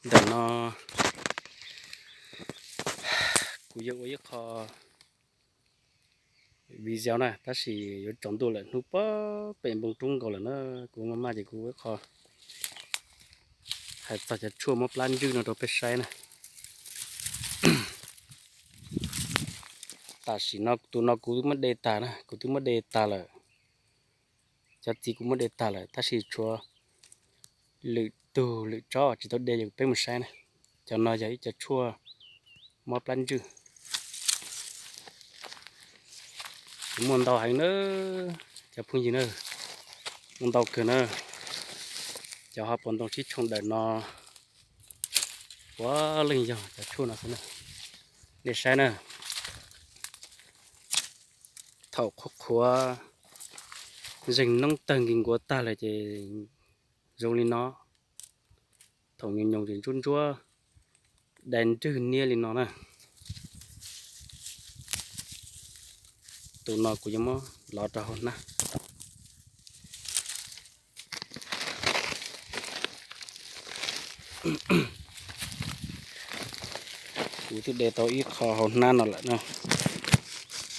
Ntawm no kuv yuav ua ib qho video na, tab sis yuav tsaus ntuj lawm, hnub puag pem npoo roob nkaus lawm na. Kuv maj maj ces kuv ua ib qho hais txog cov tshuaj muab plab ntswj no rau peb saib na. Tam sim no tus no kuv twb muab de tag na, kuv twb muab de tag lawm. Cov txiv kuv muab de tag lawm tab sis tshuav lwm tug lwm tsob tsis tau de, peb mus saib na. Cov no yog ib co tshuaj mob plab ntswj. Kuv muaj ntau heev na, cov phooj ywg na, muaj ntau kawg na. Cov ho pos ntoo sib tshooj dawm no puav leej yog cov tshuaj no xwb na. Nej saib na, thaum qhuav qhuav zeeg noob tawg nki nkuav tag lawm ces zoo li no. Thaum nyoos nyoos ces ntsuab ntsuab dai nrwg niab li no na. Tus no kuv yuav muab lov rau hauv hnab. Kuv twb de tau ib qho hauv hnab no lawm na,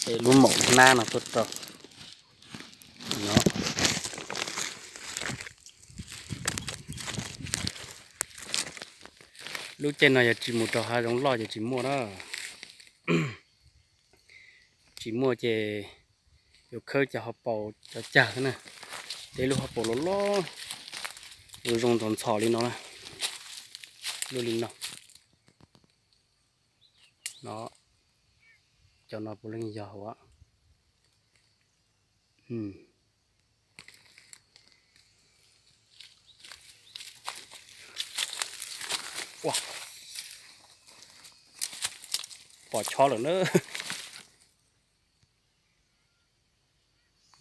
es lub maum hnab no tuaj rau no. Lub caij no yog tsis mus rau hav zoov loj ces tsis muaj na. Tsis muaj ces yuav khawb cov hauv paus cov cag xwb na. Tej lub hauv paus loj loj, zoo zoo ntxhov ntxhov li no na. Lub li no. No, cov no puav leej yog hauv. Pom chob lawm na.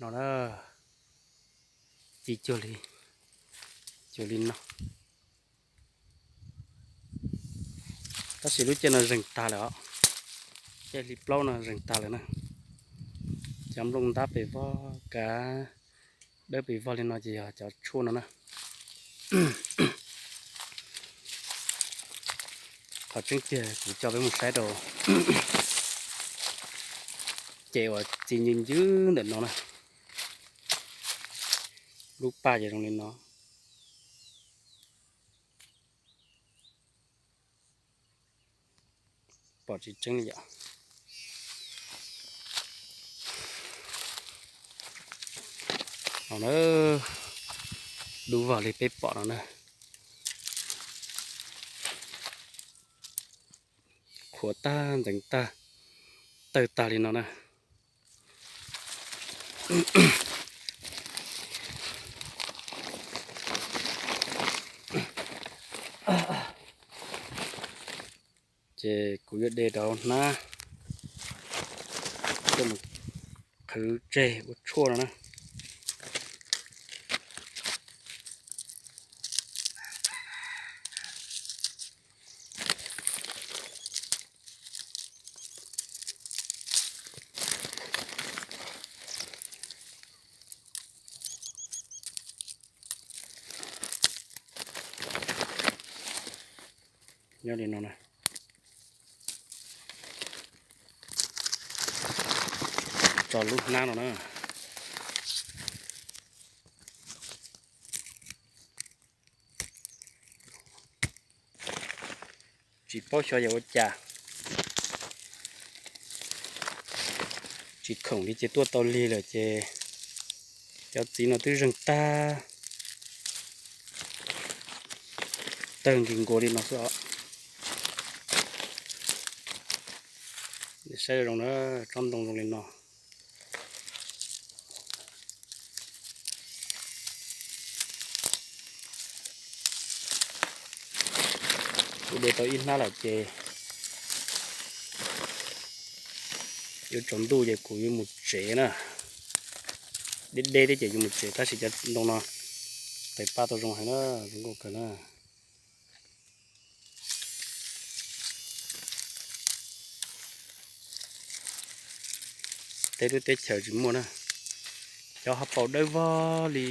No na, ci cuag li, cuag li no. Tab sis lub caij no zeeg tag lawm os. Caij hli plaub no zeeg tag lawm na. Cov nplooj ntab pes vog kav dawb pes vog li no ces yog cov tshuaj no na. Qhov tseeb tiag kuv coj peb mus saib rau ces uas txi ncw ncwb ntawm no na. Lub paj ces zoo li no. Pom tsis tseeb li yom. No na, dub vog li peb pom no na. Qhuav tag ntxeev tag, tawg tag li no na. Ces kuv yuav de rau hnab coj mus qhwv tseg ua tshuaj no na. Nyob li no na. Tso lub hnab no na. Tsis paub xyov yog ua cas, tsis khoom li ces tuaj tau lig lawm ces cov txiv no twb zeeg tag, tawg nkig nkuas li no xwb os. Saib zoo na, tsob ntoo zoo li no. Kuv de tau ib hnab lawm ces yuav tsaus ntuj ces kuv yuav mus tsev na. Deb deb thiab ces yuav mus tsev tab sis cov ntoo no tais paj tau zoo heev na, zoo nkauj kawg na. Teb lub teb chaws tsis muaj na. Cov hauv paus dawb vog li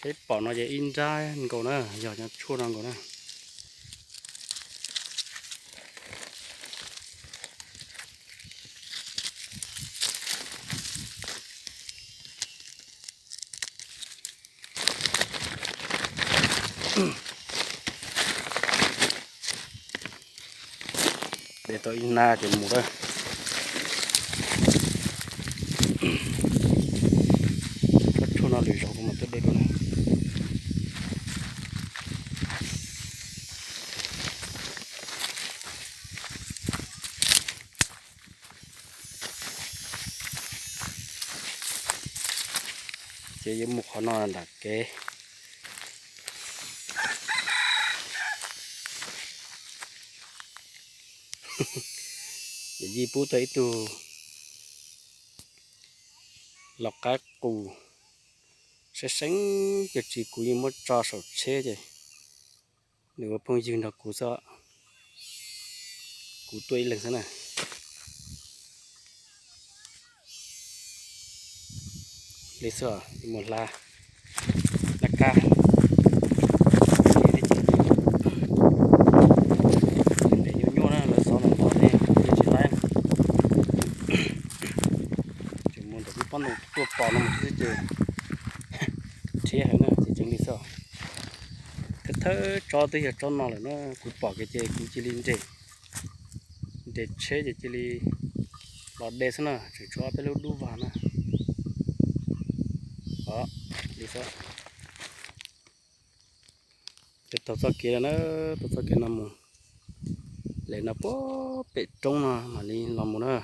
peb pom no ces ib nrab nkaus na, yog cov tshuaj no nkaus na. De tau ib hnab ces mus lawm. Tsob tshuaj no lwm zaus kuv mam tuaj de dua na. Ces yuav mus qhov no nram kev. Yij pub tau ib tug los qab qus seeb seeb, cov tsis kuv yeej muab tso saum tsheb ces nws ua phooj ywg nrog kuv xwb. Kuv tuaj ib leeg xwb na. Li xwb, mus hla laj kab. Nyuaj nyuaj na, lawv xov los tod ne, tsis laib. Tseem mus ntawm lub pob ntoo tuaj tos no mus xwb ces rhiab heev na, ces tseem li xwb. Thawj thawj tsob twb yog tsob no lawm na, kuv pom kiag ces kuv cia li nres, nres tsheb ces cia li los de xwb na, tseem tshuav ob peb lub dub vag na. Os, li xwb. Ces taug txoj kev no na, taug txoj kev no mus, lawm no puag pem roob no mam li los mus na.